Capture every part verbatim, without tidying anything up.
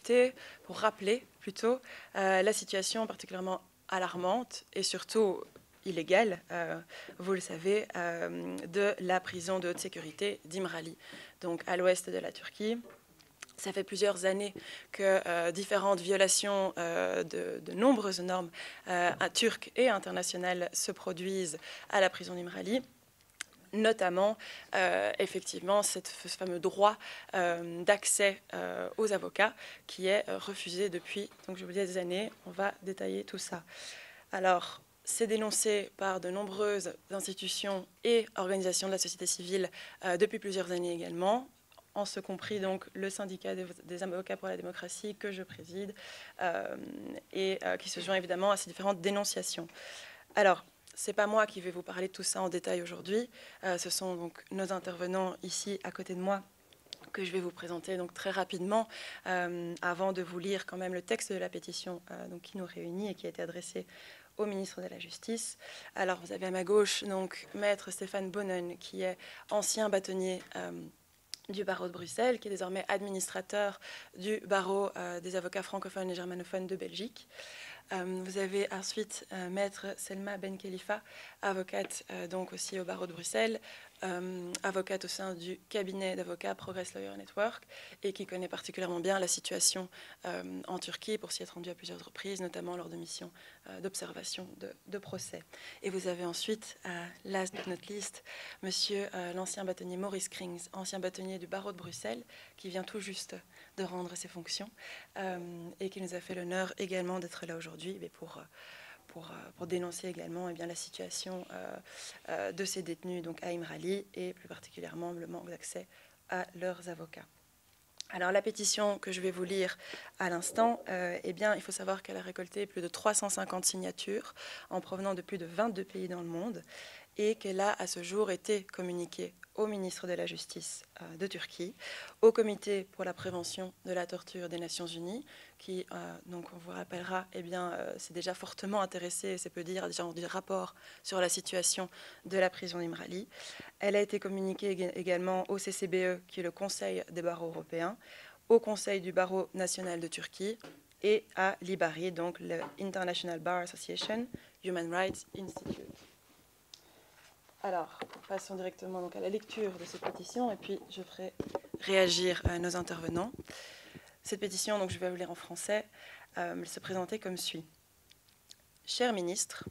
rappeler, pour rappeler plutôt, euh, la situation particulièrement alarmante et surtout illégale, euh, vous le savez, euh, de la prison de haute sécurité d'Imrali, donc à l'ouest de la Turquie. Ça fait plusieurs années que euh, différentes violations euh, de, de, nombreuses normes euh, turques et internationales se produisent à la prison d'Imrali, notamment euh, effectivement cette, ce fameux droit euh, d'accès euh, aux avocats qui est euh, refusé depuis, donc je vous le dis, des années. On va détailler tout ça. Alors, c'est dénoncé par de nombreuses institutions et organisations de la société civile euh, depuis plusieurs années également, en ce compris donc le syndicat des, des avocats pour la démocratie que je préside euh, et euh, qui se joint évidemment à ces différentes dénonciations. Alors, c'est pas moi qui vais vous parler de tout ça en détail aujourd'hui. Euh, ce sont donc nos intervenants ici à côté de moi que je vais vous présenter donc très rapidement euh, avant de vous lire quand même le texte de la pétition euh, donc, qui nous réunit et qui a été adressée au ministre de la Justice. Alors, vous avez à ma gauche donc Maître Stéphane Bonnen, qui est ancien bâtonnier euh, du barreau de Bruxelles, qui est désormais administrateur du barreau euh, des avocats francophones et germanophones de Belgique. Euh, vous avez ensuite euh, Maître Selma Ben Khelifa, avocate euh, donc aussi au barreau de Bruxelles, euh, avocate au sein du cabinet d'avocats Progress Lawyer Network et qui connaît particulièrement bien la situation euh, en Turquie pour s'y être rendue à plusieurs reprises, notamment lors de missions euh, d'observation de, de, procès. Et vous avez ensuite, euh, last but not least, monsieur euh, l'ancien bâtonnier Maurice Krings, ancien bâtonnier du barreau de Bruxelles, qui vient tout juste de rendre ses fonctions euh, et qui nous a fait l'honneur également d'être là aujourd'hui mais pour, pour, pour dénoncer également eh bien, la situation euh, euh, de ces détenus donc à Imrali et plus particulièrement le manque d'accès à leurs avocats. Alors la pétition que je vais vous lire à l'instant, euh, eh bien, il faut savoir qu'elle a récolté plus de trois cent cinquante signatures en provenant de plus de vingt-deux pays dans le monde et qu'elle a à ce jour été communiquée au ministre de la Justice euh, de Turquie, au Comité pour la prévention de la torture des Nations Unies, qui, euh, donc on vous rappellera, eh bien, euh, s'est déjà fortement intéressé, c'est peu dire, a déjà rendu des rapports sur la situation de la prison d'Imrali. Elle a été communiquée également au C C B E, qui est le Conseil des barreaux européens, au Conseil du barreau national de Turquie et à l'IBARI, donc le International Bar Association Human Rights Institute. Alors, passons directement donc à la lecture de cette pétition et puis je ferai réagir euh, nos intervenants. Cette pétition, donc je vais vous lire en français, euh, elle se présentait comme suit. Cher ministre,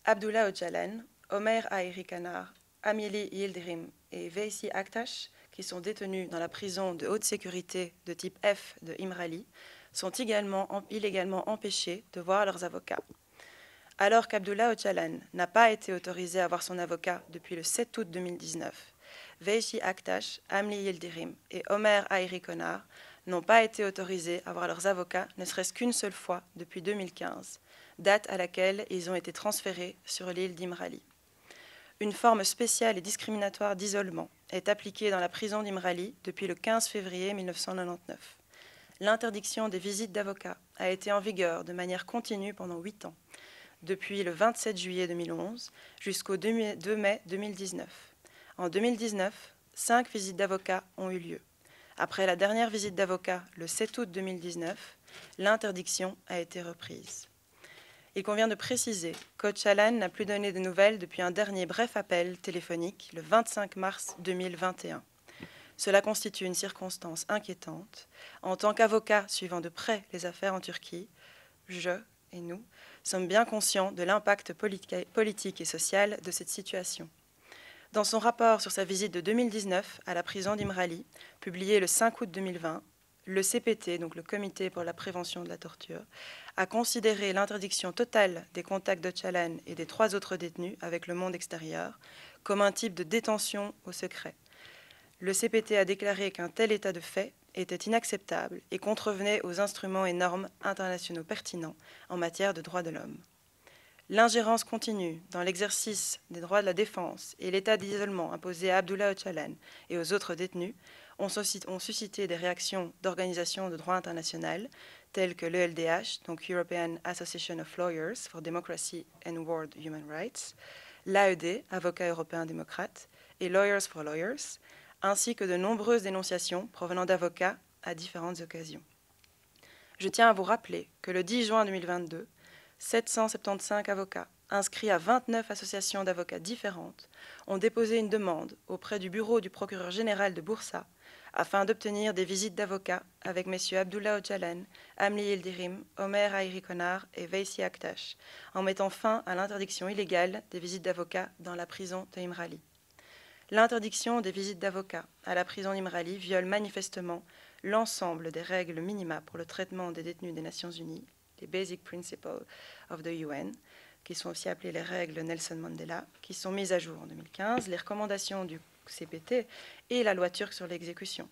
Abdullah Öcalan, Omer Ayrikanar, Amili Yildirim et Veysi Aktaş, qui sont détenus dans la prison de haute sécurité de type F de Imrali, sont également, illégalement empêchés de voir leurs avocats. Alors qu'Abdullah Öcalan n'a pas été autorisé à voir son avocat depuis le sept août deux mille dix-neuf, Veysi Aktaş, Amli Yildirim et Omer Ayrikonar n'ont pas été autorisés à voir leurs avocats ne serait-ce qu'une seule fois depuis deux mille quinze, date à laquelle ils ont été transférés sur l'île d'Imrali. Une forme spéciale et discriminatoire d'isolement est appliquée dans la prison d'Imrali depuis le quinze février mille neuf cent quatre-vingt-dix-neuf. L'interdiction des visites d'avocats a été en vigueur de manière continue pendant huit ans, depuis le vingt-sept juillet deux mille onze jusqu'au deux mai deux mille dix-neuf. En deux mille dix-neuf, cinq visites d'avocats ont eu lieu. Après la dernière visite d'avocat le sept août deux mille dix-neuf, l'interdiction a été reprise. Il convient de préciser qu'Öcalan n'a plus donné de nouvelles depuis un dernier bref appel téléphonique le vingt-cinq mars deux mille vingt et un. Cela constitue une circonstance inquiétante. En tant qu'avocat suivant de près les affaires en Turquie, je et nous sommes bien conscients de l'impact politique et social de cette situation. Dans son rapport sur sa visite de deux mille dix-neuf à la prison d'Imrali, publié le cinq août deux mille vingt, le C P T, donc le Comité pour la prévention de la torture, a considéré l'interdiction totale des contacts d'Öcalan et des trois autres détenus avec le monde extérieur comme un type de détention au secret. Le C P T a déclaré qu'un tel état de fait était inacceptable et contrevenait aux instruments et normes internationaux pertinents en matière de droits de l'homme. L'ingérence continue dans l'exercice des droits de la défense et l'état d'isolement imposé à Abdullah Öcalan et aux autres détenus ont, ont suscité des réactions d'organisations de droit international telles que l'E L D H, donc European Association of Lawyers for Democracy and World Human Rights, l'A E D, Avocats européens démocrates, et Lawyers for Lawyers, ainsi que de nombreuses dénonciations provenant d'avocats à différentes occasions. Je tiens à vous rappeler que le dix juin deux mille vingt-deux, sept cent septante-cinq avocats, inscrits à vingt-neuf associations d'avocats différentes, ont déposé une demande auprès du bureau du procureur général de Boursa afin d'obtenir des visites d'avocats avec messieurs Abdullah Ocalan, Amli Yildirim, Omer Ayri Konar et Veysi Aktash, en mettant fin à l'interdiction illégale des visites d'avocats dans la prison de Imrali. L'interdiction des visites d'avocats à la prison d'Imrali viole manifestement l'ensemble des règles minima pour le traitement des détenus des Nations Unies, les Basic Principles of the U N, qui sont aussi appelées les règles Nelson Mandela, qui sont mises à jour en deux mille quinze, les recommandations du C P T et la loi turque sur l'exécution.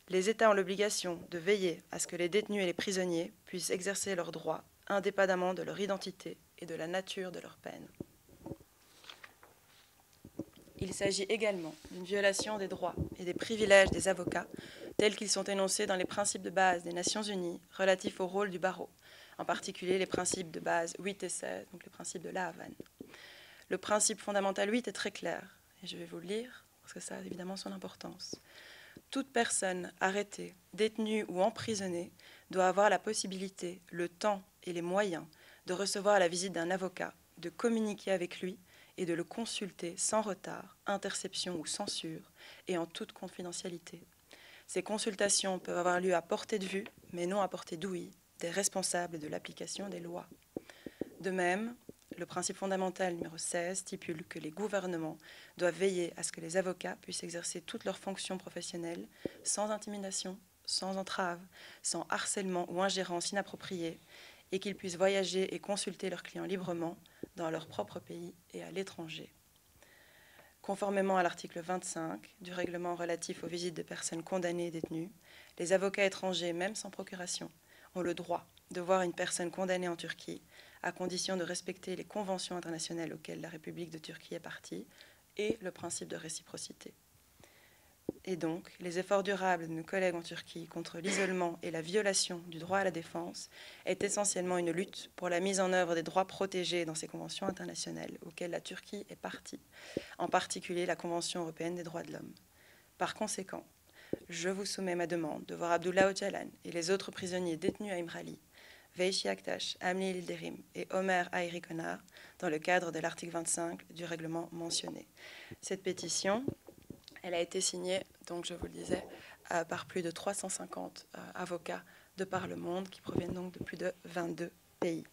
Les États ont l'obligation de veiller à ce que les détenus et les prisonniers puissent exercer leurs droits indépendamment de leur identité et de la nature de leur peine. Il s'agit également d'une violation des droits et des privilèges des avocats tels qu'ils sont énoncés dans les principes de base des Nations Unies relatifs au rôle du barreau, en particulier les principes de base huit et seize, donc les principes de La Havane. Le principe fondamental huit est très clair, et je vais vous le lire, parce que ça a évidemment son importance. Toute personne arrêtée, détenue ou emprisonnée doit avoir la possibilité, le temps et les moyens de recevoir la visite d'un avocat, de communiquer avec lui et de le consulter sans retard, interception ou censure, et en toute confidentialité. Ces consultations peuvent avoir lieu à portée de vue, mais non à portée d'ouïe des responsables de l'application des lois. De même, le principe fondamental numéro seize stipule que les gouvernements doivent veiller à ce que les avocats puissent exercer toutes leurs fonctions professionnelles sans intimidation, sans entrave, sans harcèlement ou ingérence inappropriée, et qu'ils puissent voyager et consulter leurs clients librement dans leur propre pays et à l'étranger. Conformément à l'article vingt-cinq du règlement relatif aux visites de personnes condamnées et détenues, les avocats étrangers, même sans procuration, ont le droit de voir une personne condamnée en Turquie, à condition de respecter les conventions internationales auxquelles la République de Turquie est partie et le principe de réciprocité. Et donc, les efforts durables de nos collègues en Turquie contre l'isolement et la violation du droit à la défense est essentiellement une lutte pour la mise en œuvre des droits protégés dans ces conventions internationales auxquelles la Turquie est partie, en particulier la Convention européenne des droits de l'homme. Par conséquent, je vous soumets ma demande de voir Abdullah Ocalan et les autres prisonniers détenus à Imrali, Veysi Aktash, Amli Yildirim et Omer Ayri Konar, dans le cadre de l'article vingt-cinq du règlement mentionné. Cette pétition, elle a été signée, donc je vous le disais, euh, par plus de trois cent cinquante, euh, avocats de par le monde qui proviennent donc de plus de vingt-deux pays.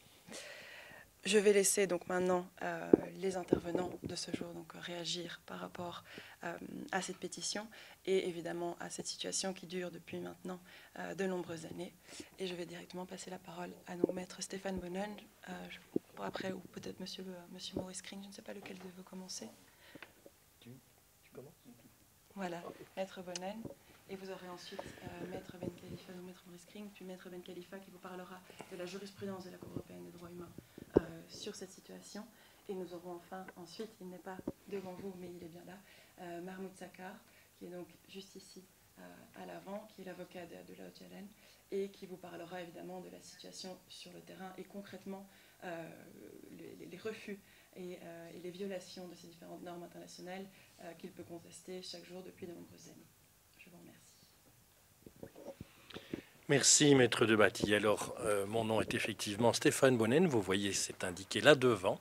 Je vais laisser donc maintenant, euh, les intervenants de ce jour donc réagir par rapport, euh, à cette pétition et évidemment à cette situation qui dure depuis maintenant, euh, de nombreuses années. Et je vais directement passer la parole à donc maître Stéphane Bonnen, euh, je- après, ou peut-être monsieur, euh, monsieur Maurice Kring, je ne sais pas lequel de vous commencer. Tu commences ? Voilà, maître Bonnen. Et vous aurez ensuite, euh, maître Ben Khalifa, donc maître Maurice Kring, puis maître Ben Khalifa qui vous parlera de la jurisprudence de la Cour européenne des droits humains, euh, sur cette situation. Et nous aurons enfin, ensuite, il n'est pas devant vous, mais il est bien là, euh, Mahmoud Sakar, qui est donc juste ici, euh, à l'avant, qui est l'avocat de Abdullah Ocalan et qui vous parlera évidemment de la situation sur le terrain et concrètement, euh, les, les- les refus et, euh, et les violations de ces différentes normes internationales, euh, qu'il peut constater chaque jour depuis de nombreuses années. Je vous remercie. Merci, maître de Bati. Alors, euh, mon nom est effectivement Stéphane Bonnen. Vous voyez, c'est indiqué là devant.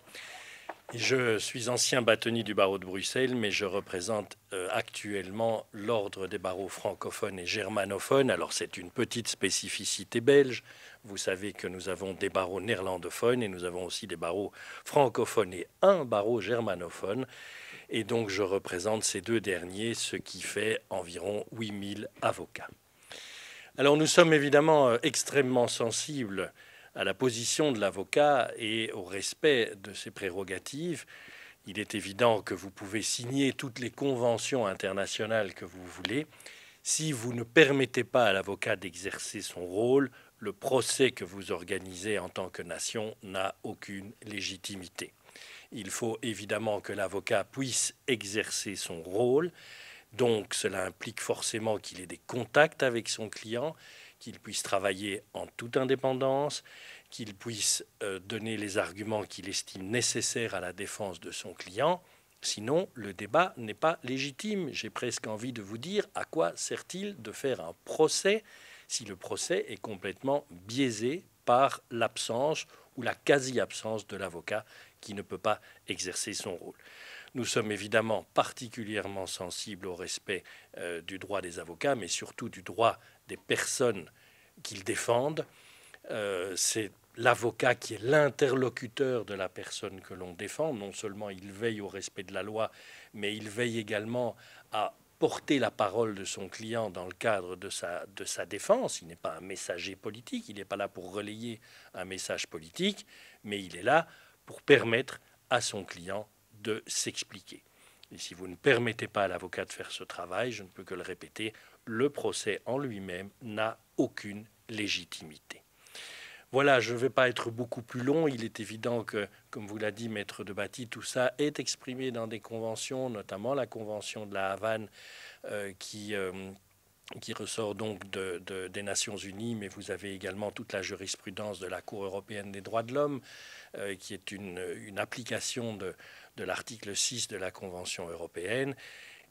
Je suis ancien bâtonnier du barreau de Bruxelles, mais je représente, euh, actuellement l'ordre des barreaux francophones et germanophones. Alors, c'est une petite spécificité belge. Vous savez que nous avons des barreaux néerlandophones et nous avons aussi des barreaux francophones et un barreau germanophone. Et donc, je représente ces deux derniers, ce qui fait environ huit mille avocats. Alors, nous sommes évidemment, euh, extrêmement sensibles à la position de l'avocat et au respect de ses prérogatives. Il est évident que vous pouvez signer toutes les conventions internationales que vous voulez. Si vous ne permettez pas à l'avocat d'exercer son rôle, le procès que vous organisez en tant que nation n'a aucune légitimité. Il faut évidemment que l'avocat puisse exercer son rôle. Donc, cela implique forcément qu'il ait des contacts avec son client, qu'il puisse travailler en toute indépendance, qu'il puisse, euh, donner les arguments qu'il estime nécessaires à la défense de son client. Sinon, le débat n'est pas légitime. J'ai presque envie de vous dire, à quoi sert-il de faire un procès si le procès est complètement biaisé par l'absence ou la quasi-absence de l'avocat qui ne peut pas exercer son rôle. Nous sommes évidemment particulièrement sensibles au respect, euh, du droit des avocats, mais surtout du droit des personnes qu'ils défendent. Euh, c'est l'avocat qui est l'interlocuteur de la personne que l'on défend. Non seulement il veille au respect de la loi, mais il veille également à porter la parole de son client dans le cadre de sa, de sa défense. Il n'est pas un messager politique, il n'est pas là pour relayer un message politique, mais il est là pour permettre à son client de s'expliquer. Et si vous ne permettez pas à l'avocat de faire ce travail, je ne peux que le répéter, le procès en lui-même n'a aucune légitimité. Voilà, je ne vais pas être beaucoup plus long. Il est évident que, comme vous l'a dit Maître de Bâty, tout ça est exprimé dans des conventions, notamment la convention de la Havane, euh, qui, euh, qui ressort donc de, de, des Nations Unies, mais vous avez également toute la jurisprudence de la Cour européenne des droits de l'homme, euh, qui est une, une application de, de l'article six de la Convention européenne.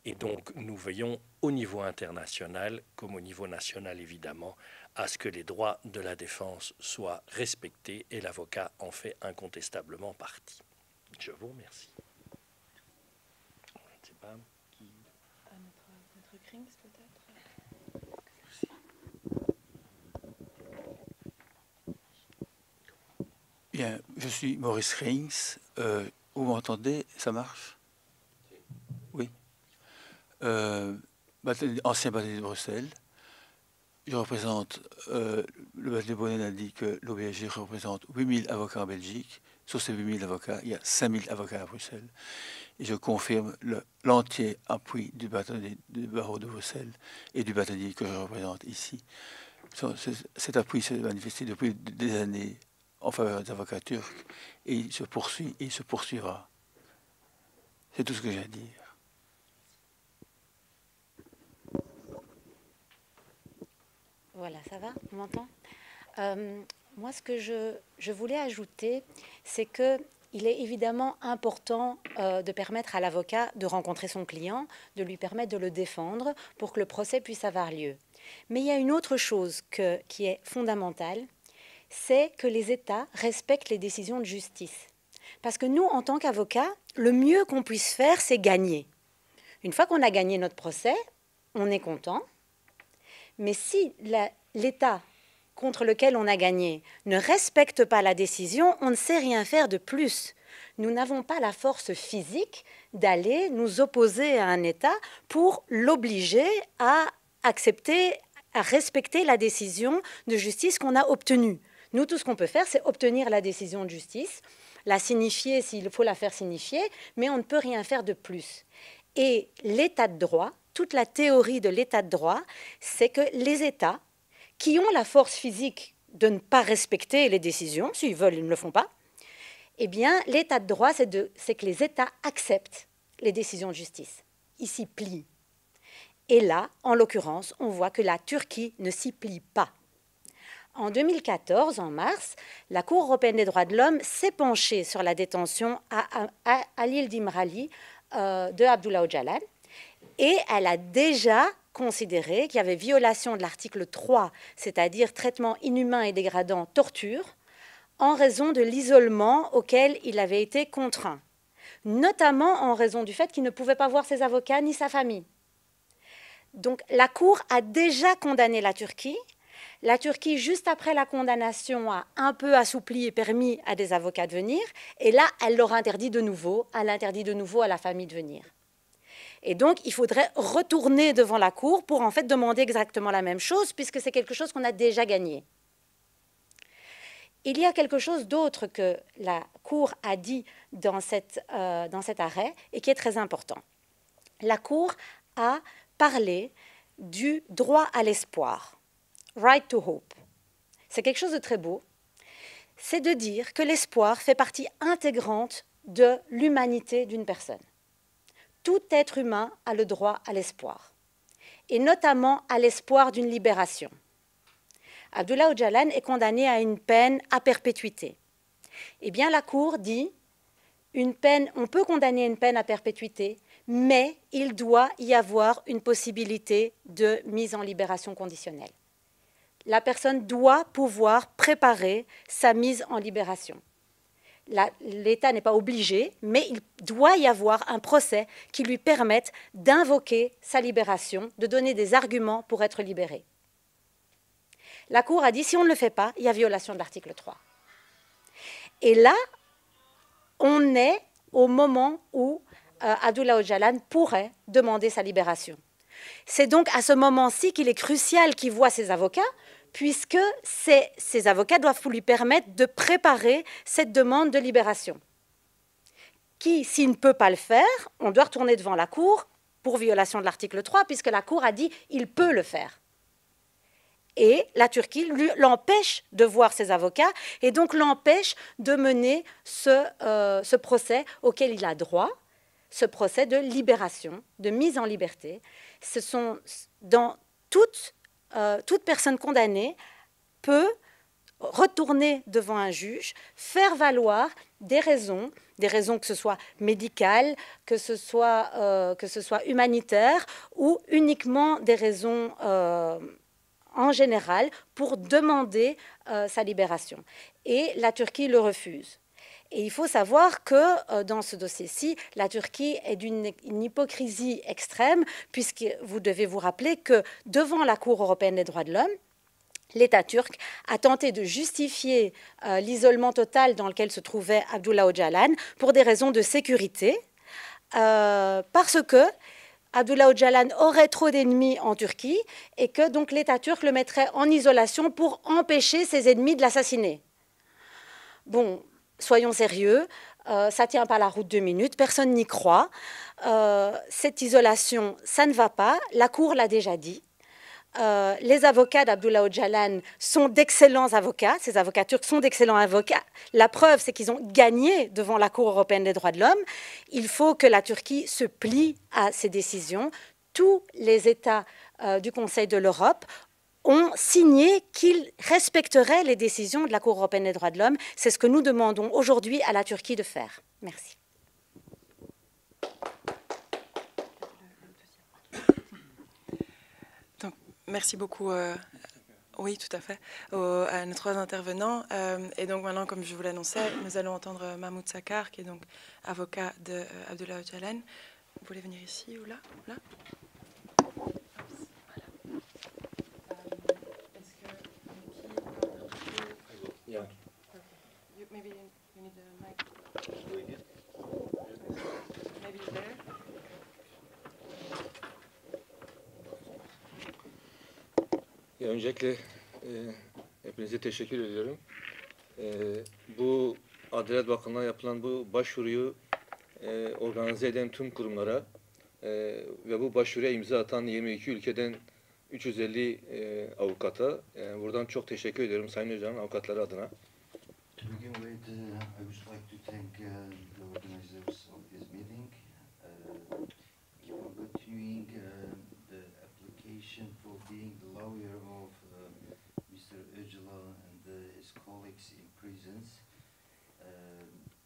Et donc, nous veillons au niveau international, comme au niveau national évidemment, à ce que les droits de la défense soient respectés et l'avocat en fait incontestablement partie. Je vous remercie. Je ne sais pas qui. À Maître, Maître Krings, peut-être ? Bien, je suis Maurice Krings. Euh, vous m'entendez ? Ça marche ? Oui. Euh, bâtonnier- ancien bâtonnier de Bruxelles. Je représente, euh, le bâtonnier Bonnen a dit que l'O B G représente huit mille avocats en Belgique. Sur ces huit mille avocats, il y a cinq mille avocats à Bruxelles. Et je confirme le- l'entier appui du bâtonnier du barreau de Bruxelles et du bâtonnier que je représente ici. Ce- ce- cet appui s'est manifesté depuis des années en faveur des avocats turcs et il se poursuit et il se poursuivra. C'est tout ce que j'ai à dire. Voilà, ça va ? On m'entend ? Euh, moi, ce que je, je voulais ajouter, c'est que il est évidemment important, euh, de permettre à l'avocat de rencontrer son client, de lui permettre de le défendre pour que le procès puisse avoir lieu. Mais il y a une autre chose que, qui est fondamentale, c'est que les États respectent les décisions de justice. Parce que nous, en tant qu'avocats, le mieux qu'on puisse faire, c'est gagner. Une fois qu'on a gagné notre procès, on est content. Mais si la- l'État contre lequel on a gagné ne respecte pas la décision, on ne sait rien faire de plus. Nous n'avons pas la force physique d'aller nous opposer à un État pour l'obliger à accepter, à respecter la décision de justice qu'on a obtenue. Nous, tout ce qu'on peut faire, c'est obtenir la décision de justice, la signifier s'il faut la faire signifier, mais on ne peut rien faire de plus. Et l'état de droit, toute la théorie de l'état de droit, c'est que les États qui ont la force physique de ne pas respecter les décisions, s'ils veulent, ils ne le font pas, eh bien, l'état de droit, c'est de- c'est que les États acceptent les décisions de justice. Ils s'y plient. Et là, en l'occurrence, on voit que la Turquie ne s'y plie pas. En deux mille quatorze, en mars, la Cour européenne des droits de l'homme s'est penchée sur la détention à, à, à Halil Dimrali, euh, de Abdullah Öcalan. Et elle a déjà considéré qu'il y avait violation de l'article trois, c'est-à-dire traitement inhumain et dégradant, torture, en raison de l'isolement auquel il avait été contraint, notamment en raison du fait qu'il ne pouvait pas voir ses avocats ni sa famille. Donc la Cour a déjà condamné la Turquie. La Turquie, juste après la condamnation, a un peu assoupli et permis à des avocats de venir. Et là, elle leur interdit de nouveau, elle interdit de nouveau à la famille de venir. Et donc, il faudrait retourner devant la Cour pour en fait demander exactement la même chose, puisque c'est quelque chose qu'on a déjà gagné. Il y a quelque chose d'autre que la Cour a dit dans, cette, euh, dans cet arrêt et qui est très important. La Cour a parlé du droit à l'espoir, right to hope. C'est quelque chose de très beau. C'est de dire que l'espoir fait partie intégrante de l'humanité d'une personne. Tout être humain a le droit à l'espoir, et notamment à l'espoir d'une libération. Abdullah Öcalan est condamné à une peine à perpétuité. Eh bien, la Cour dit, une peine, on peut condamner une peine à perpétuité, mais il doit y avoir une possibilité de mise en libération conditionnelle. La personne doit pouvoir préparer sa mise en libération. La- L'État n'est pas obligé, mais il doit y avoir un procès qui lui permette d'invoquer sa libération, de donner des arguments pour être libéré. La Cour a dit, si on ne le fait pas, il y a violation de l'article trois. Et là, on est au moment où euh, Abdullah Öcalan pourrait demander sa libération. C'est donc à ce moment-ci qu'il est crucial qu'il voie ses avocats, puisque ces, ces avocats doivent lui permettre de préparer cette demande de libération. Qui, s'il ne peut pas le faire, on doit retourner devant la Cour pour violation de l'article trois, puisque la Cour a dit il peut le faire. Et la Turquie lui- l'empêche de voir ses avocats et donc l'empêche de mener ce, euh, ce procès auquel il a droit, ce procès de libération, de mise en liberté. Ce sont dans toute, euh, toute personne condamnée peut retourner devant un juge, faire valoir des raisons, des raisons que ce soit médicales, que ce soit, euh, que ce soit humanitaire ou uniquement des raisons euh, en général pour demander euh, sa libération. Et la Turquie le refuse. Et il faut savoir que euh, dans ce dossier-ci, la Turquie est d'une une hypocrisie extrême, puisque vous devez vous rappeler que devant la Cour européenne des droits de l'homme, l'État turc a tenté de justifier euh, l'isolement total dans lequel se trouvait Abdullah Öcalan pour des raisons de sécurité, euh, parce que Abdullah Öcalan aurait trop d'ennemis en Turquie et que donc l'État turc le mettrait en isolation pour empêcher ses ennemis de l'assassiner. Bon, soyons sérieux, euh, ça tient pas la route deux minutes, personne n'y croit. Euh, cette isolation, ça ne va pas, la Cour l'a déjà dit. Euh, les avocats d'Abdullah Öcalan sont d'excellents avocats, ces avocats turcs sont d'excellents avocats. La preuve, c'est qu'ils ont gagné devant la Cour européenne des droits de l'homme. Il faut que la Turquie se plie à ces décisions. Tous les États euh, du Conseil de l'Europe ont signé qu'ils respecteraient les décisions de la Cour européenne des droits de l'homme. C'est ce que nous demandons aujourd'hui à la Turquie de faire. Merci. Donc, merci beaucoup. Euh, oui, tout à fait. Aux- à nos trois intervenants. Euh, et donc maintenant, comme je vous l'annonçais, nous allons entendre Mahmoud Sakar, qui est donc avocat de euh, Abdullah Öcalan. Vous voulez venir ici ou là? Là? Voilà. Euh, Est-ce que Mickey peut interpréter? Yeah. You- Maybe you, you need a mic. Maybe there. Ya öncelikle e, hepinize teşekkür ediyorum. E, bu Adalet Bakanlığı'na yapılan bu başvuruyu e, organize eden tüm kurumlara e, ve bu başvuruya imza atan yirmi iki ülkeden üç yüz elli e, avukata e, buradan çok teşekkür ediyorum Sayın Öcalan'ın avukatları adına. To begin with, uh, I would like to thank uh, the organizers of this meeting uh, for continuing uh, the application for being the lawyer of uh, Mister Öcalan and uh, his colleagues in prisons. Uh,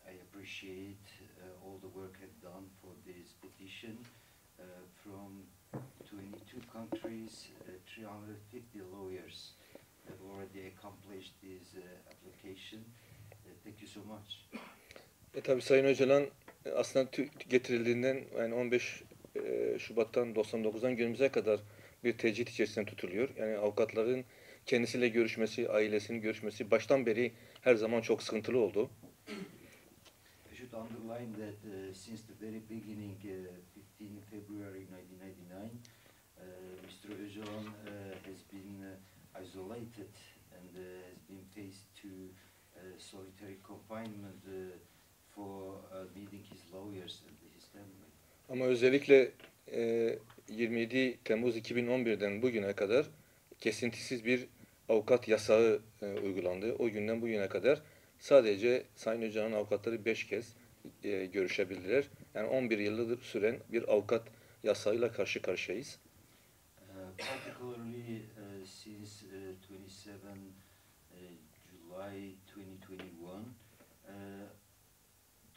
I appreciate uh, all the work have done for this petition. Uh, from twenty-two countries, uh, three hundred fifty lawyers have already accomplished this uh, application. Uh, thank you so much. E tabi Sayın Öcalan e, aslında tü- getirildiğinden yani on beş e, Şubat'tan doksan dokuzdan günümüze kadar bir tecrit içerisinde tutuluyor. Yani avukatların kendisiyle görüşmesi, ailesinin görüşmesi baştan beri her zaman çok sıkıntılı oldu. I should underline that uh, since the very beginning, uh, fifteen February nineteen ninety-nine, uh, Mister Öcalan uh, has been uh, isolated and uh, has been faced to uh, solitary confinement uh, for uh, meeting his lawyers and his family. Ama özellikle e, yirmi yedi Temmuz iki bin on birden bugüne kadar kesintisiz bir avukat yasağı e, uygulandı. O günden bugüne kadar sadece Sayın Öcalan'ın avukatları beş kez e, görüşebildiler. Yani on bir yıldır süren bir avukat yasağıyla karşı karşıyayız. Uh, particularly uh, since uh, twenty-seven uh, July twenty twenty-one, uh,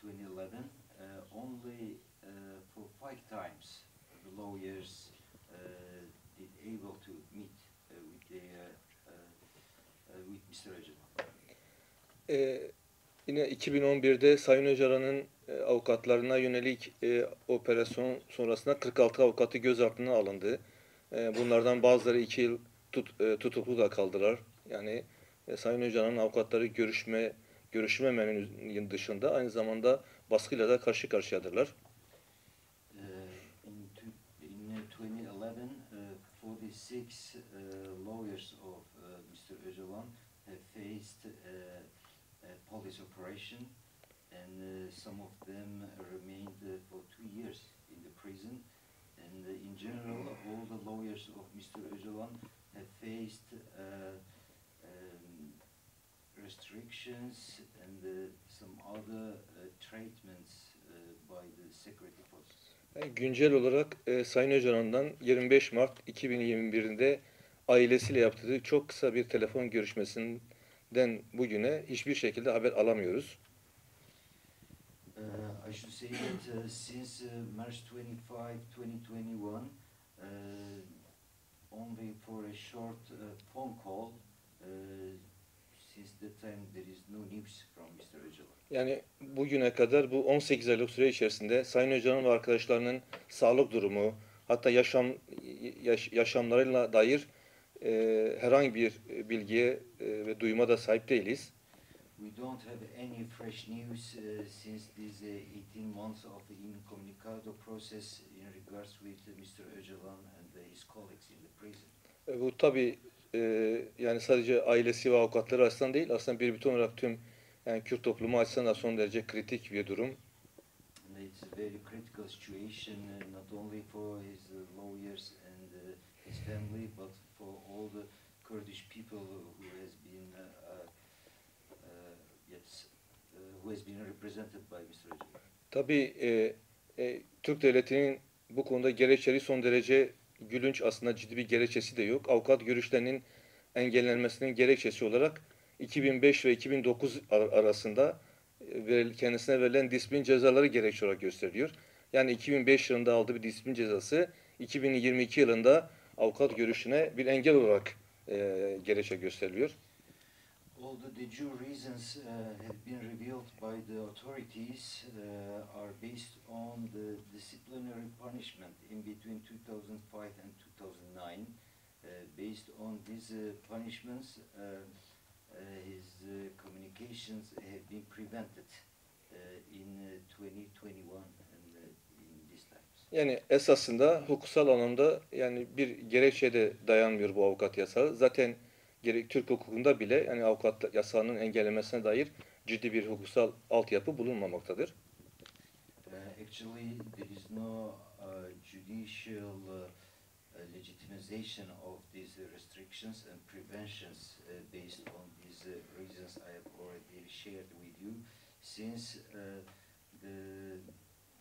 twenty eleven, uh, only uh, for five times the lawyers uh, did able to meet uh, with their uh, Ee, yine iki bin on birde Sayın Öcalan'ın e, avukatlarına yönelik e, operasyon sonrasında kırk altı avukatı gözaltına alındı. E, bunlardan bazıları iki yıl tut- e, tutuklu da kaldılar. Yani e, Sayın Öcalan'ın avukatları görüşme görüşmemenin dışında aynı zamanda baskıyla da karşı karşıyadırlar. Uh, in, two, in uh, twenty eleven, uh, forty-six uh, lawyers of uh, Mister Öcalan have faced uh, a police operation, and uh, some of them remained uh, for two years in the prison. And uh, in general, all the lawyers of Mister Öcalan have faced uh, um, restrictions and uh, some other uh, treatments uh, by the security forces. Güncel olarak e, Sayın Öcalan'dan yirmi beş Mart iki bin yirmi birinde ailesiyle yaptığı çok kısa bir telefon görüşmesinden bugüne hiçbir şekilde haber alamıyoruz. Uh, I should say that uh, since uh, March twenty-five, twenty twenty-one, uh, only for a short uh, phone call, uh, since that time there is no news from Mister Öcalan. Yani bugüne kadar bu on sekiz aylık süre içerisinde Sayın Öcalan ve arkadaşlarının sağlık durumu, hatta yaşam yaş- yaşamlarıyla dair e, herhangi bir bilgiye e, ve duyuma da sahip değiliz. We don't have any fresh news uh, since these uh, eighteen months of incommunicado process in regards with uh, Mister Öcalan and uh, his colleagues in the prison. E, Bu tabii e, yani sadece ailesi ve avukatları açısından değil, aslında bir bütün olarak tüm yani Kürt toplumu açısından da son derece kritik bir durum. And it's a very critical situation, uh, not only for his uh, lawyers and uh, his family, but for all the Kurdish people who has been, uh, uh, uh, yes, uh, who has been represented by Mister Öcalan. Tabii e, e, Türk devletinin bu konuda gerekçeleri son derece gülünç, aslında ciddi bir gerekçesi de yok. Avukat görüşlerinin engellenmesinin gerekçesi olarak iki bin beş ve iki bin dokuz ar- arasında e, veril- kendisine verilen disiplin cezaları gerekçe olarak gösteriliyor. Yani iki bin beş yılında aldığı bir disiplin cezası iki bin yirmi iki yılında avukat görüşüne bir engel olarak e, gerekçe gösteriliyor. All the de jure reasons uh, have been revealed by the authorities uh, are based on the disciplinary punishment in between two thousand five and two thousand nine. Uh, based on these uh, punishments, uh, uh, his uh, communications have been prevented uh, in uh, twenty twenty-one and uh, in these times. Yani esasında hukuksal anlamda yani bir gerekçeye de dayanmıyor bu avukat yasağı. Zaten gerek Türk hukukunda bile yani avukat yasağının engellemesine dair ciddi bir hukuksal altyapı bulunmamaktadır. Uh, actually, there is no uh, judicial uh, uh, legitimization of these uh, restrictions and preventions uh, based on these uh, reasons I have already shared with you, since uh, the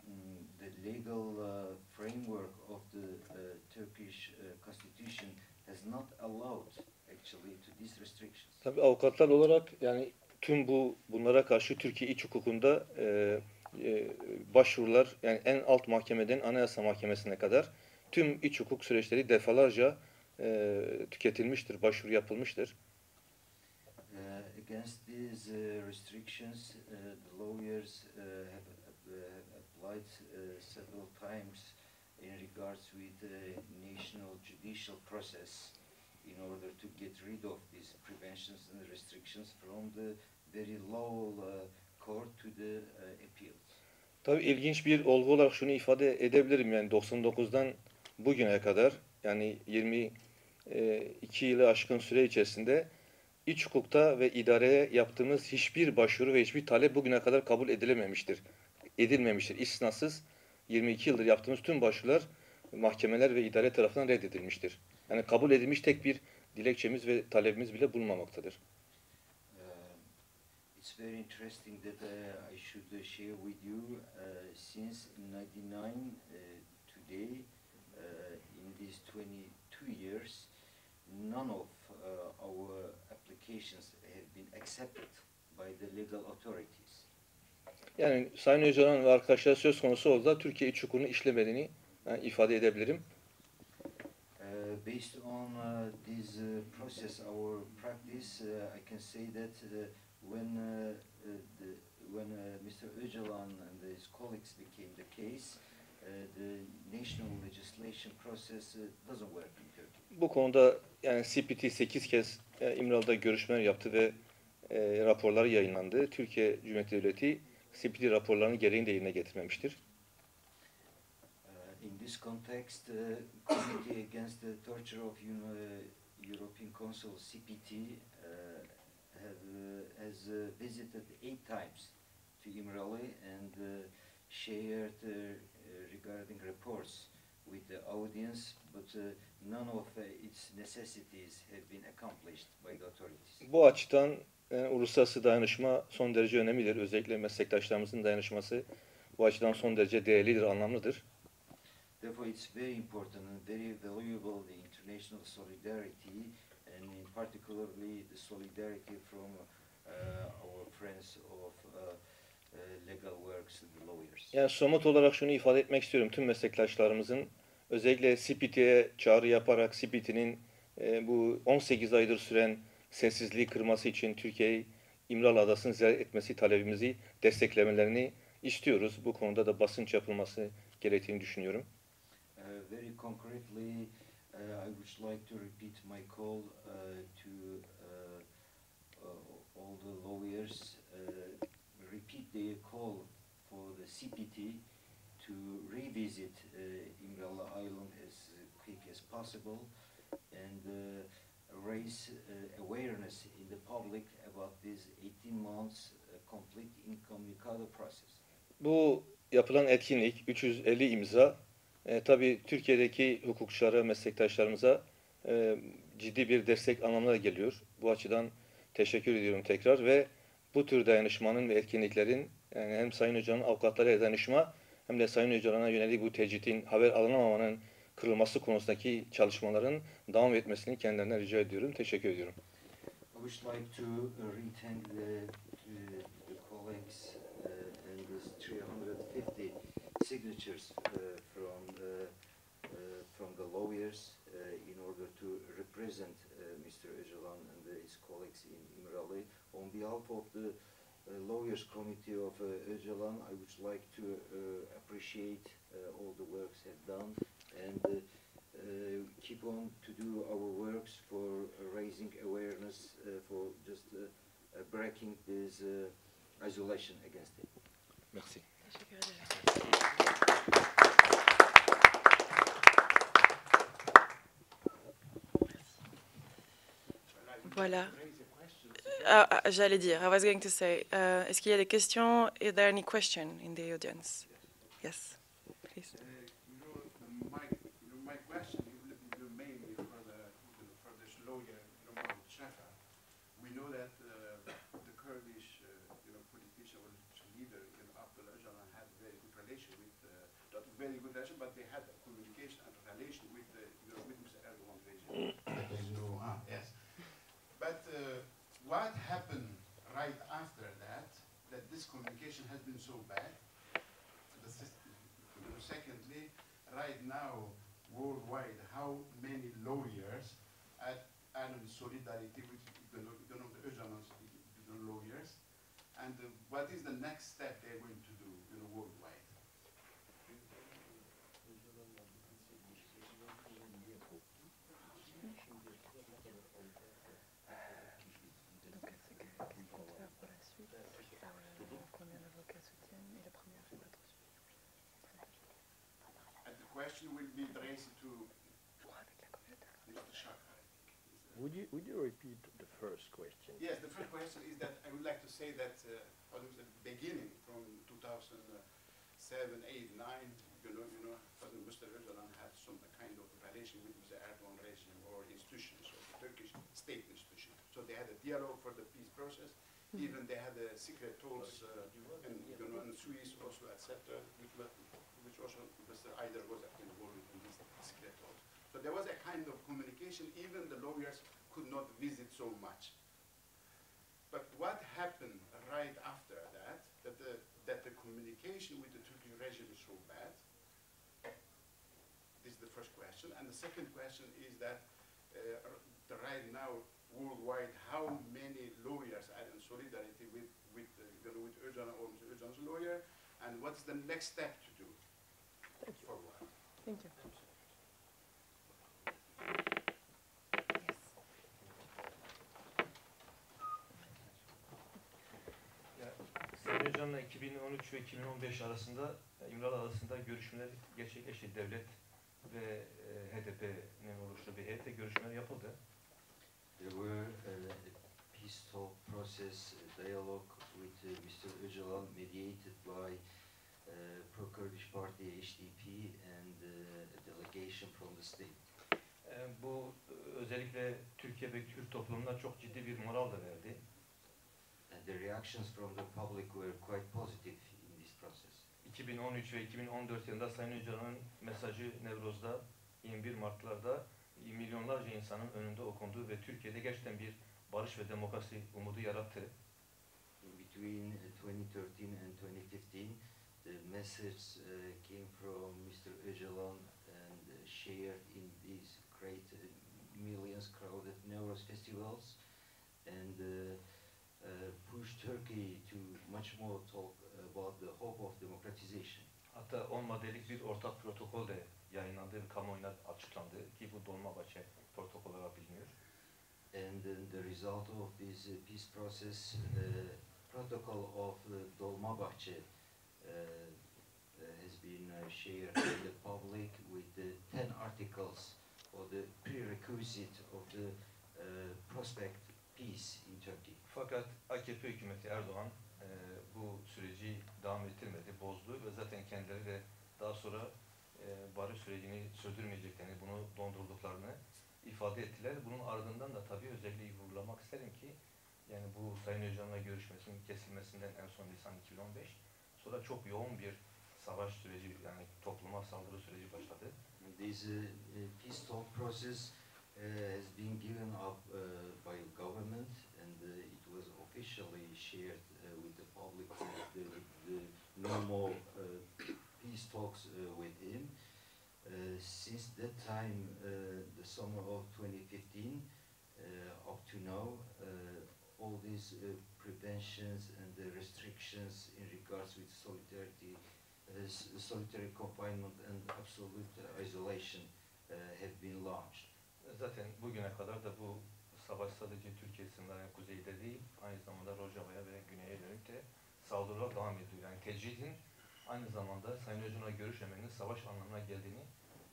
mm, the legal uh, framework of the uh, Turkish uh, constitution has not allowed actually to these restrictions. Tabii avukatlar olarak yani tüm bu bunlara karşı Türkiye iç hukukunda e, e, başvurular yani en alt mahkemeden Anayasa Mahkemesi'ne kadar tüm iç hukuk süreçleri defalarca e, tüketilmiştir, başvuru yapılmıştır. Uh, against these uh, restrictions, uh, the lawyers uh, have, uh, have applied uh, several times in regards with the national judicial process in order to get rid of these preventions and restrictions from the very low uh, court to the uh, appeals. Tabii ilginç bir olgu olarak şunu ifade edebilirim, yani doksan dokuzdan bugüne kadar, yani yirmi iki yılı aşkın süre içerisinde iç hukukta ve idareye yaptığımız hiçbir başvuru ve hiçbir talep bugüne kadar kabul edilememiştir. Edilmemiştir. İstisnasız yirmi iki yıldır yaptığımız tüm başvurular mahkemeler ve idare tarafından reddedilmiştir. Yani kabul edilmiş tek bir dilekçemiz ve talebimiz bile bulunmamaktadır. Uh, it's very interesting that uh, I should uh, share with you uh, since ninety-nine uh, today, uh, in these twenty-two years, none of uh, our applications have been accepted by the legal authorities. Yani Sayın Öcalan ve arkadaşları söz konusu oldu da Türkiye iç hukukunu işlemediğini ben ifade edebilirim. Uh, Based on uh, this uh, process, our practice, uh, I can say that uh, when uh, uh, the, when uh, Mister Öcalan and his colleagues became the case, uh, the national legislation process uh, doesn't work in Turkey. Bu konuda yani C P T sekiz kez e, İmralı'da görüşmeler yaptı ve e, raporları yayınlandı. Türkiye Cumhuriyeti Devleti C P T raporlarını gereğini de yerine getirmemiştir. Uh, in this context, uh, Committee Against the Torture of Un- uh, European Council, C P T, uh, have, uh, has uh, visited eight times to Imrali and uh, shared uh, uh, regarding reports with the audience, but uh, none of uh, its necessities have been accomplished by the authorities. Bu açıdan e, uluslararası dayanışma son derece önemlidir. Özellikle meslektaşlarımızın dayanışması bu açıdan son derece değerlidir, anlamlıdır. Therefore, it's very important and very valuable the international solidarity, and in particularly the solidarity from uh, our friends of uh, uh, legal works, the lawyers. Yani somut olarak şunu ifade etmek istiyorum. Tüm meslektaşlarımızın özellikle C P T'ye çağrı yaparak C P T'nin e, bu on sekiz aydır süren sessizliği kırması için Türkiye'yi İmralı Adası'nı ziyaret etmesi talebimizi desteklemelerini istiyoruz. Bu konuda da basınç yapılması gerektiğini düşünüyorum. Uh, very concretely, uh, I would like to repeat my call uh, to uh, uh, all the lawyers, uh, repeat their call for the C P T to revisit uh, Imrallah Island as quick as possible and uh, raise uh, awareness in the public about this eighteen months uh, complete incommunicado process. Bu yapılan etkinlik, üç yüz elli imza, e, tabii Türkiye'deki hukukçulara, meslektaşlarımıza e, ciddi bir destek anlamına da geliyor. Bu açıdan teşekkür ediyorum tekrar ve bu tür dayanışmanın ve etkinliklerin, yani hem Sayın Hoca'nın avukatlarıyla dayanışma hem de Sayın Hoca'na yönelik bu tecritin, haber alınamamanın kırılması konusundaki çalışmaların devam etmesini kendilerinden rica ediyorum. Teşekkür ediyorum. I would like to uh, re-thank the, uh, the colleagues uh, and the three hundred fifty signatures uh, from uh, uh, from the lawyers uh, in order to represent uh, Mister Öcalan and his colleagues in Imrali. On behalf of the uh, Lawyers Committee of uh, Öcalan, I would like to uh, appreciate uh, all the works have done and uh, uh, keep on to do our works for raising awareness uh, for just uh, uh, breaking this uh, isolation against him. Merci. Teşekkür ederim. Voilà. Ah, ah, j'allais dire, I was going to say, euh, est-ce qu'il y a des questions? Is there any question in the audience? Yes, please. Uh, you know, my, you know, my question is mainly for the, you know, for this lawyer, you know, Mahmoud Shafa. We know that uh, the Kurdish, uh, you know, politician or leader, you know, Abdullah Öcalan had very good relation with, uh, not very good relation, but they had a communication and relation with, uh, you know, with Mister Erdogan regime. Yes. But uh, what happened right after that, that this communication has been so bad? The sys- you know, secondly, right now, worldwide, how many lawyers are, are in solidarity with, you know, you know, the Öcalan, you know, lawyers? And uh, what is the next step they're going to do, you know, worldwide? Donc, est-ce que quelqu'un peut faire pour la suite, euh, combien d'avocats soutiennent et la première fois And the question will be addressed to Mister Shaka, I think. Is, uh, Would you, would you repeat the first question? Yes, the first question is that I would like to say that uh, from the beginning, from two thousand seven, eight, nine, you know, you know, Mister Erdogan had some kind of relation with Mister Erdogan regime or institutions of the Turkish state institution. So they had a dialogue for the peace process. Even they had a secret talks uh, in, you know, in Swiss also, et cetera, which, were- which also Mister Aider was involved in these secret talks. So there was a kind of communication, even the lawyers could not visit so much. But what happened right after that, that the, that the communication with the Turkish regime is so bad, this is the first question. And the second question is that uh, r- the right now worldwide, how many lawyers are in solidarity with with uh, you know, with Öcalan or Mister Öcalan's lawyer, and what's the next step to do forward? Thank you. Yes. Ya, Sayın Öcalan'la iki bin on üç ve iki bin on beş arasında, İmralı arasında görüşmeler gerçekleşti. Devlet ve e, H D P'nin oluştuğu bir heyette görüşmeler yapıldı. There were uh, a peace talk process, a dialogue with uh, Mister Öcalan, mediated by uh, pro-Kurdish party H D P and uh, a delegation from the state. E, Bu e, özellikle Türkiye ve Kürt toplumuna çok ciddi bir moral da verdi. And the reactions from the public were quite positive in this process. iki bin on üç ve iki bin on dört yılında Sayın Öcalan'ın mesajı Nevroz'da yirmi bir Mart'larda milyonlarca insanın önünde okundu ve Türkiye'de gerçekten bir barış ve demokrasi umudu yarattı. Between uh, twenty thirteen and twenty fifteen, the message uh, came from Mister Öcalan and uh, shared in these great uh, millions crowded Newroz festivals and uh, uh, pushed Turkey to much more talk about the hope of democratization. Hatta on maddelik bir ortak protokol de yayınlandı ve kamuoyuna açıklandı ki bu Dolmabahçe protokol olarak biliniyor. And then the result of this uh, peace process, the protocol of uh, Dolmabahçe uh, uh, has been uh, shared with the public with the ten articles or the prerequisite of the uh, prospect peace in Turkey. Fakat A K P hükümeti Erdoğan e, bu süreci devam ettirmedi, bozdu ve zaten kendileri de daha sonra e, barış sürecini sürdürmeyeceklerini, bunu dondurduklarını ifade ettiler. Bunun ardından da tabii özellikle vurgulamak isterim ki yani bu Sayın Öcalan'la görüşmesinin kesilmesinden en son Nisan iki bin on beş sonra çok yoğun bir savaş süreci yani topluma saldırı süreci başladı. This uh, uh, peace talk process uh, has been given up uh, by government and uh, it was officially shared uh, with the public with the, with the normal uh, peace talks uh, with him. Uh, since that time, uh, the summer of twenty fifteen, uh, up to now, uh, all these uh, preventions and the restrictions in regards with solidarity, uh, s- solitary confinement and absolute uh, isolation uh, have been launched. Zaten bugüne kadar da bu savaş sadece Türkiye sınırlarının kuzeyde değil, aynı zamanda Rojava'ya ve güneye yönelik de saldırılar devam ediyor. Yani tecridin aynı zamanda Sayın Öcalan'la görüşmemenin savaş anlamına geldiğini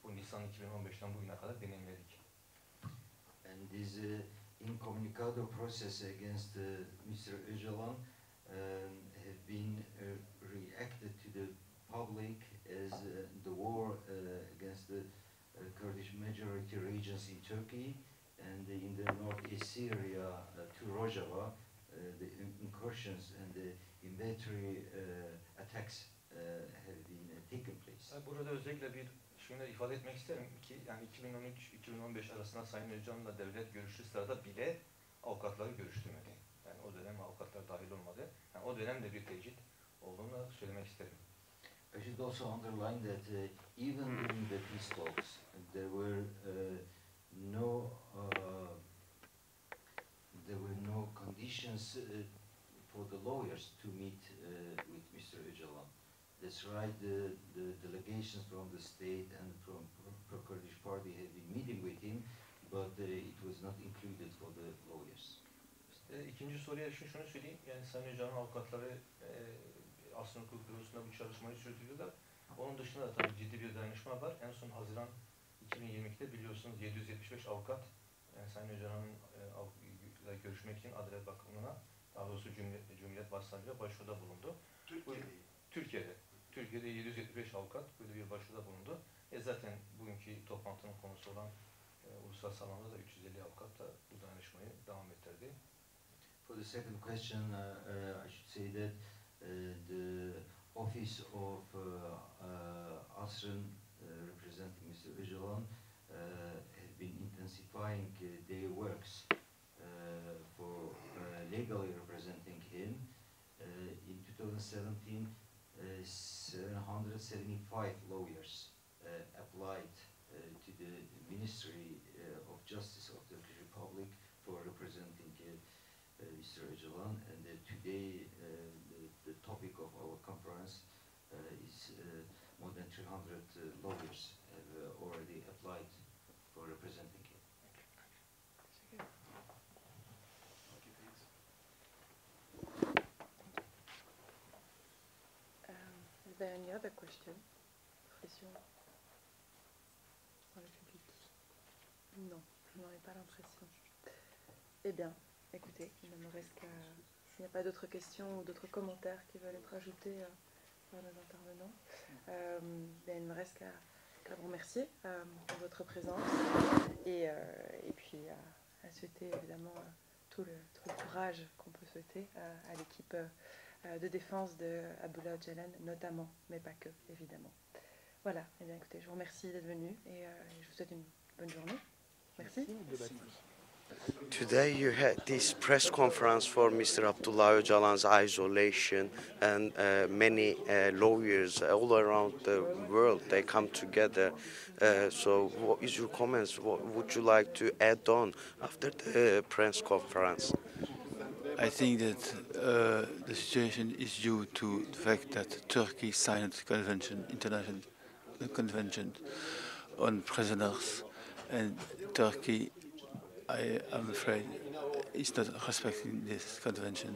bu Nisan iki bin on beşten bugüne kadar deneyimledik. And this uh, incommunicado process against uh, Mister Öcalan um, have been uh, reacted to the public as uh, the war uh, against the uh, Kurdish majority regions in Turkey and in the northeast Syria uh, to Rojava, uh, the in- incursions and the inventory uh, attacks uh, have been uh, taken place. Tabii burada özellikle bir şunu ifade etmek isterim ki yani iki bin on üç iki bin on beş arasında Sayın Öcalan'la devlet görüştüğü sırada bile avukatları görüştürmedi. Yani o dönem avukatlar dahil olmadı. Yani o dönem de bir tecrit olduğunu da söylemek isterim. I should also underline that uh, even during the peace talks, there were uh, no uh, there were no conditions uh, for the lawyers to meet uh, with Mister Öcalan. That's right, the, the delegations from the state and from pro-Kurdish party have been meeting with him, but uh, it was not included for the lawyers. E, İkinci soruya şu şunu söyleyeyim. Yani Sayın Öcalan'ın avukatları e, Asrın Hukuk Bürosu'nda bu çalışmayı sürdürüyorlar. Onun dışında da tabii ciddi bir dayanışma var. En son Haziran iki bin yirmi ikide biliyorsunuz yedi yüz yetmiş beş avukat yani Sayın Öcalan'la görüşmek için Adalet Bakanlığı'na, daha doğrusu Cumhuriyet, Cumhuriyet Başsavcılığı başvuruda bulundu. Türkiye'de. Türkiye'de. Türkiye'de yedi yüz yetmiş beş avukat böyle bir başvuruda bulundu. E zaten bugünkü toplantının konusu olan e, uluslararası alanda da üç yüz elli avukat da bu dayanışmayı devam ettirdi. For the second question, uh, uh, I should say that uh, the office of uh, uh, Asrın, uh, representing Mister Öcalan, uh, have been intensifying uh, their works uh, for uh, legally representing him. Uh, in two thousand seventeen, uh, seven hundred seventy-five lawyers uh, applied uh, to the Ministry uh, of Justice of the Republic for representing uh, uh, Mister Ocalan. And uh, today, uh, the, the topic of our conference uh, is uh, more than three hundred uh, lawyers have uh, already applied for representing him. Um, is there any other question? Question dans le public? Non, je n'en ai pas l'impression. Eh bien, écoutez, il ne me reste qu'à... S'il n'y a pas d'autres questions ou d'autres commentaires qui veulent être ajoutés euh, par nos intervenants, euh, ben, il ne me reste qu'à qu'à vous remercier euh, pour votre présence et, euh, et puis à, à souhaiter évidemment euh, tout le, tout le courage qu'on peut souhaiter euh, à l'équipe euh, de défense de Abdullah Öcalan notamment, mais pas que, évidemment. Voilà, eh bien écoutez, je vous remercie d'être venu et euh, je vous souhaite une bonne journée. Merci. Today you had this press conference for Mister Abdullah Öcalan's isolation, and uh, many uh, lawyers all around the world, they come together. Uh, so what is your comments? What would you like to add on after the press conference? I think that uh, the situation is due to the fact that Turkey signed the convention, international convention on prisoners, and Turkey, I am afraid, is not respecting this convention.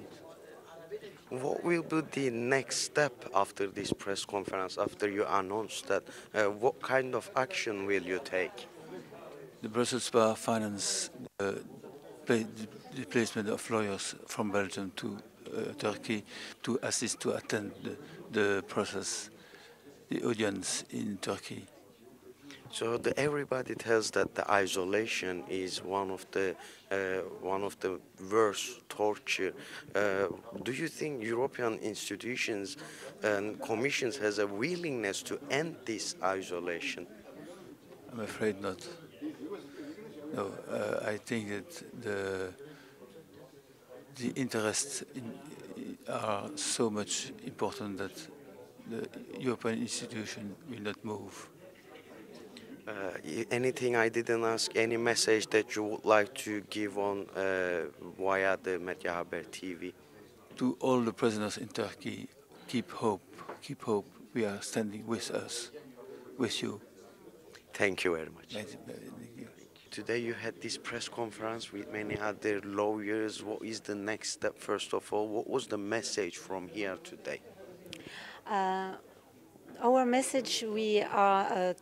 What will be the next step after this press conference, after you announce that? Uh, what kind of action will you take? The Brussels Bar finance the, pla- the placement of lawyers from Belgium to uh, Turkey to assist to attend the, the process, the audience in Turkey. So the, everybody tells that the isolation is one of the uh, one of the worst torture. Uh, do you think European institutions and commissions has a willingness to end this isolation? I'm afraid not. No, uh, I think that the the interests in, are so much important that the European institution will not move. Uh, y- anything I didn't ask, any message that you would like to give on uh, via the Medya Haber T V? To all the prisoners in Turkey, keep hope, keep hope. We are standing with us, with you. Thank you very much. Thank you. Today you had this press conference with many other lawyers. What is the next step, first of all? What was the message from here today? Uh, our message, we are uh,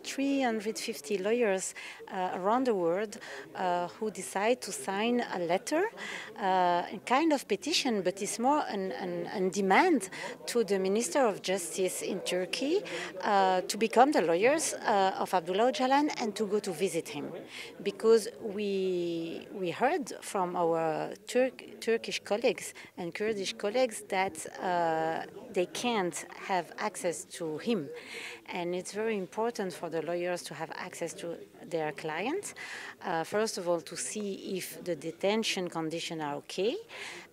three hundred fifty lawyers uh, around the world uh, who decide to sign a letter, uh, a kind of petition, but it's more an, an, an demand to the Minister of Justice in Turkey uh, to become the lawyers uh, of Abdullah Öcalan and to go to visit him. Because we, we heard from our Turk, Turkish colleagues and Kurdish colleagues that uh, they can't have access to him. And it's very important for the lawyers to have access to their clients. Uh, first of all, to see if the detention conditions are okay.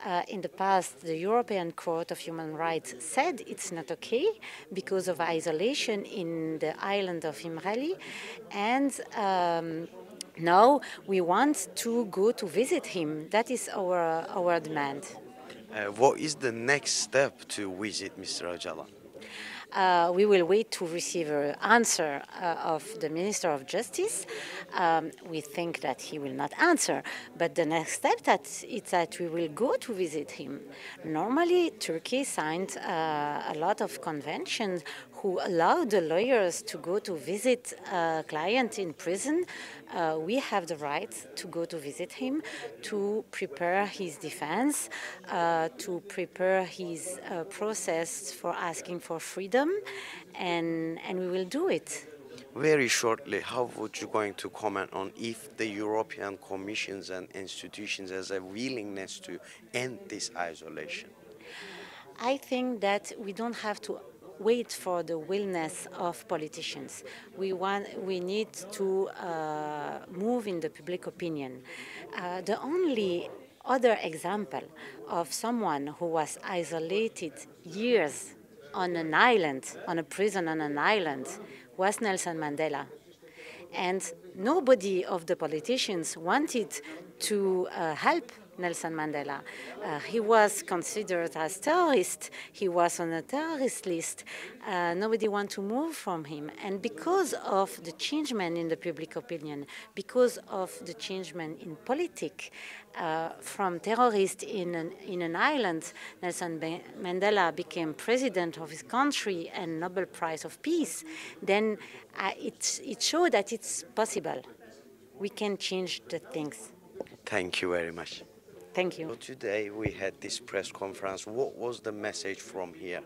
Uh, in the past, the European Court of Human Rights said it's not okay because of isolation in the island of Imrali. And um, now we want to go to visit him. That is our, our demand. Uh, what is the next step to visit Mister Ocalan? Uh, we will wait to receive an answer uh, of the Minister of Justice. Um, we think that he will not answer, but the next step that is that we will go to visit him. Normally, Turkey signed uh, a lot of conventions who allow the lawyers to go to visit a client in prison. Uh, we have the right to go to visit him, to prepare his defense, uh, to prepare his uh, process for asking for freedom, and, and we will do it. Very shortly, how would you going to comment on if the European commissions and institutions has a willingness to end this isolation? I think that we don't have to wait for the willingness of politicians. We, want, we need to uh, move in the public opinion. Uh, the only other example of someone who was isolated years on an island, on a prison on an island, was Nelson Mandela. And nobody of the politicians wanted to uh, help Nelson Mandela. Uh, he was considered as terrorist. He was on a terrorist list. Uh, nobody want to move from him. And because of the changement in the public opinion, because of the changement in politic, uh, from terrorist in an, in an island, Nelson Be- Mandela became president of his country and Nobel Prize of Peace, then uh, it, it showed that it's possible. We can change the things. Thank you very much. Thank you. So today we had this press conference. What was the message from here?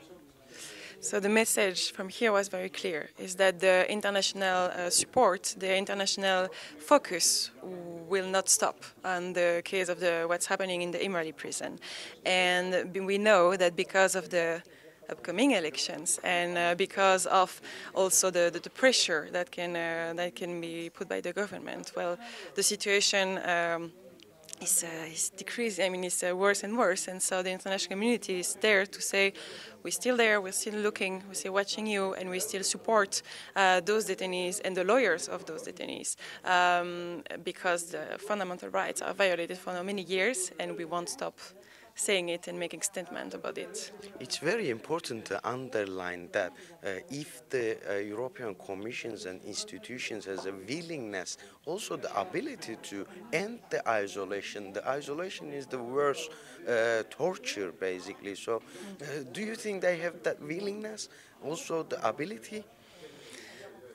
So the message from here was very clear, is that the international uh, support, the international focus will not stop on the case of the, what's happening in the Imrali prison. And we know that because of the upcoming elections and uh, because of also the, the, the pressure that can, uh, that can be put by the government, well, the situation um, is, uh, is decreasing, I mean, it's uh, worse and worse. And so the international community is there to say, we're still there, we're still looking, we're still watching you, and we still support uh, those detainees and the lawyers of those detainees um, because the fundamental rights are violated for many years, and we won't stop saying it and making statement about it. It's very important to underline that uh, if the uh, European Commissions and institutions has a willingness, also the ability to end the isolation, the isolation is the worst uh, torture, basically. So, uh, do you think they have that willingness, also the ability?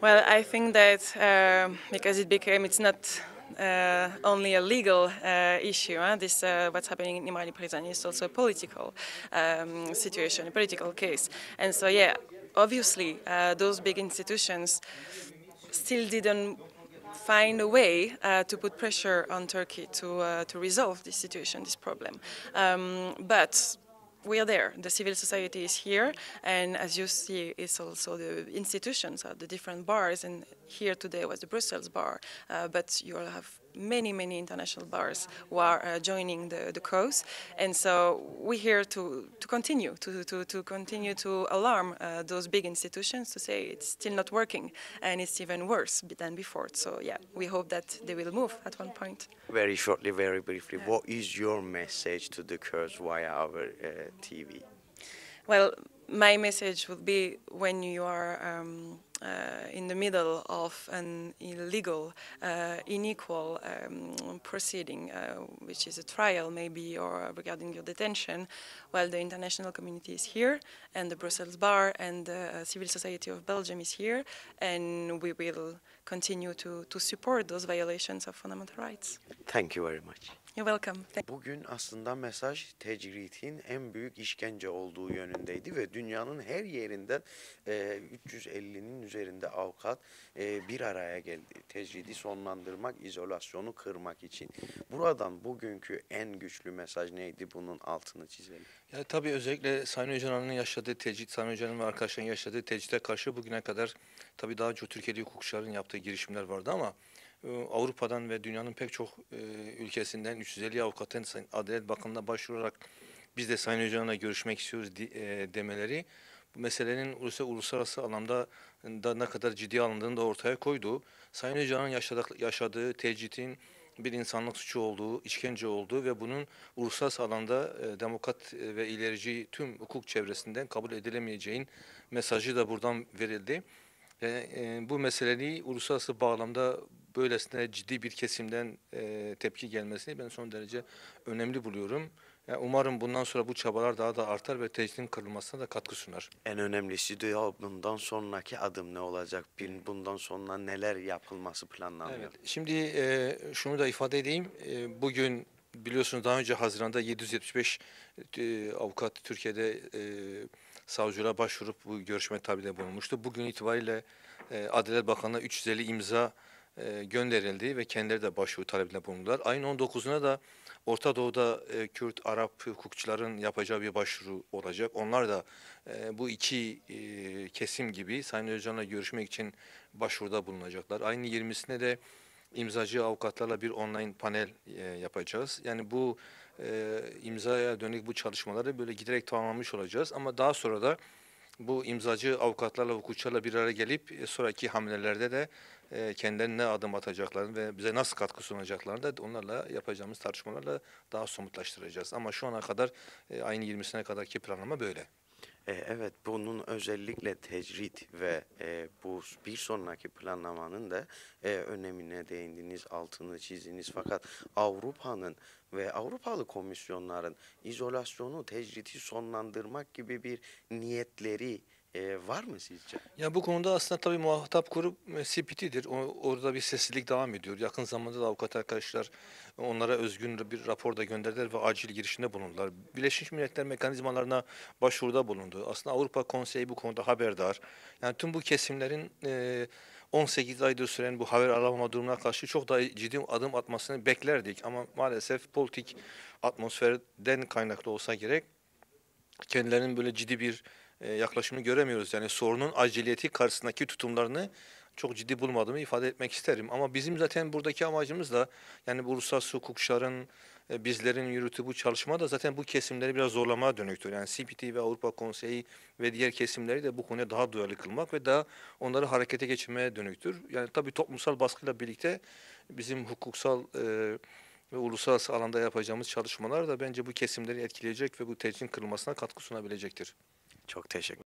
Well, I think that uh, because it became, it's not uh, only a legal uh, issue, huh? This uh, what's happening in Imrali prison is also a political um, situation, a political case. And so, yeah, obviously, uh, those big institutions still didn't find a way uh, to put pressure on Turkey to, uh, to resolve this situation, this problem. Um, but we are there. The civil society is here, and as you see, it's also the institutions, uh, the different bars, and here today was the Brussels bar, uh, but you all have many, many international bars who are uh, joining the, the cause. And so we're here to, to continue, to, to, to continue to alarm uh, those big institutions to say it's still not working and it's even worse than before. So yeah, we hope that they will move at one point. Very shortly, very briefly, what is your message to the Kurds via our uh, T V? Well, my message would be when you are um, uh, in the middle of an illegal, uh, unequal um, proceeding, uh, which is a trial maybe, or regarding your detention, well, the international community is here, and the Brussels Bar and the uh, Civil Society of Belgium is here, and we will continue to, to support those violations of fundamental rights. Thank you very much. You're welcome. Thank Bugün aslında mesaj tecritin en büyük işkence olduğu yönündeydi ve dünyanın her yerinden e, üç yüz ellinin üzerinde avukat e, bir araya geldi. Tecridi sonlandırmak, izolasyonu kırmak için. Buradan bugünkü en güçlü mesaj neydi? Bunun altını çizelim. Ya tabii özellikle Sayın Öcalan'ın yaşadığı tecrit, Sayın Öcalan ve arkadaşlarının yaşadığı tecrite karşı bugüne kadar tabii daha çok Türkiye'de hukukçuların yaptığı girişimler vardı ama e, Avrupa'dan ve dünyanın pek çok e, ülkesinden üç yüz elli avukatın Sayın Adalet Bakanlığı'na başvurarak biz de Sayın Öcalan'la görüşmek istiyoruz di- e, demeleri bu meselenin ulusal- uluslararası alanda da ne kadar ciddiye alındığını da ortaya koydu. Sayın Öcalan'ın yaşadık- yaşadığı tecritin bir insanlık suçu olduğu, işkence olduğu ve bunun uluslararası alanda e, demokrat ve ilerici tüm hukuk çevresinden kabul edilemeyeceğin mesajı da buradan verildi. Ve e, bu meseleyi uluslararası bağlamda böylesine ciddi bir kesimden e, tepki gelmesini ben son derece önemli buluyorum. Yani umarım bundan sonra bu çabalar daha da artar ve tecritin kırılmasına da katkı sunar. En önemlisi de ya bundan sonraki adım ne olacak? Bin- Bundan sonra neler yapılması planlanıyor? Evet, şimdi e, şunu da ifade edeyim. E, bugün biliyorsunuz daha önce Haziran'da yedi yüz yetmiş beş e, avukat Türkiye'de e, savcılığa başvurup bu görüşme talebinde bulunmuştu. Bugün itibariyle e, Adalet Bakanlığı üç yüz elli imza e, gönderildi ve kendileri de başvuru talebinde bulundular. Ayın on dokuzuna da Orta Doğu'da e, Kürt, Arap hukukçuların yapacağı bir başvuru olacak. Onlar da e, bu iki e, kesim gibi Sayın Öcalan'la görüşmek için başvuruda bulunacaklar. Ayın yirmisine de imzacı avukatlarla bir online panel e, yapacağız. Yani bu e, imzaya dönük bu çalışmaları böyle giderek tamamlamış olacağız. Ama daha sonra da bu imzacı avukatlarla, hukukçularla bir araya gelip e, sonraki hamlelerde de e, kendilerine ne adım atacaklarını ve bize nasıl katkı sunacaklarını da onlarla yapacağımız tartışmalarla daha somutlaştıracağız. Ama şu ana kadar, e, ayın yirmisine kadarki planlama böyle. E, evet, bunun özellikle tecrit ve, e, bu bir sonraki planlamanın da, e, önemine değindiniz, altını çizdiniz. Fakat Avrupa'nın ve Avrupalı komisyonların izolasyonu, tecriti sonlandırmak gibi bir niyetleri, e, var mı sizce? Ya bu konuda aslında tabii muhatap grup, e, C P T'dir. O, orada bir sessizlik devam ediyor. Yakın zamanda da avukat arkadaşlar onlara özgün bir rapor da gönderdiler ve acil girişimde bulundular. Birleşmiş Milletler mekanizmalarına başvuruda bulundu. Aslında Avrupa Konseyi bu konuda haberdar. Yani tüm bu kesimlerin, e, on sekiz aydır süren bu haber alamama durumuna karşı çok daha ciddi adım atmasını beklerdik. Ama maalesef politik atmosferden kaynaklı olsa gerek, kendilerinin böyle ciddi bir, e, yaklaşımını göremiyoruz. Yani sorunun aciliyeti karşısındaki tutumlarını çok ciddi bulmadığımı ifade etmek isterim. Ama bizim zaten buradaki amacımız da, yani bu uluslararası hukukçuların, e, bizlerin yürüttüğü bu çalışma da zaten bu kesimleri biraz zorlamaya dönüktür. Yani C P T ve Avrupa Konseyi ve diğer kesimleri de bu konuya daha duyarlı kılmak ve daha onları harekete geçirmeye dönüktür. Yani tabii toplumsal baskıyla birlikte bizim hukuksal, e, ve uluslararası alanda yapacağımız çalışmalar da bence bu kesimleri etkileyecek ve bu tecritin kırılmasına katkı sunabilecektir. Çok teşekkür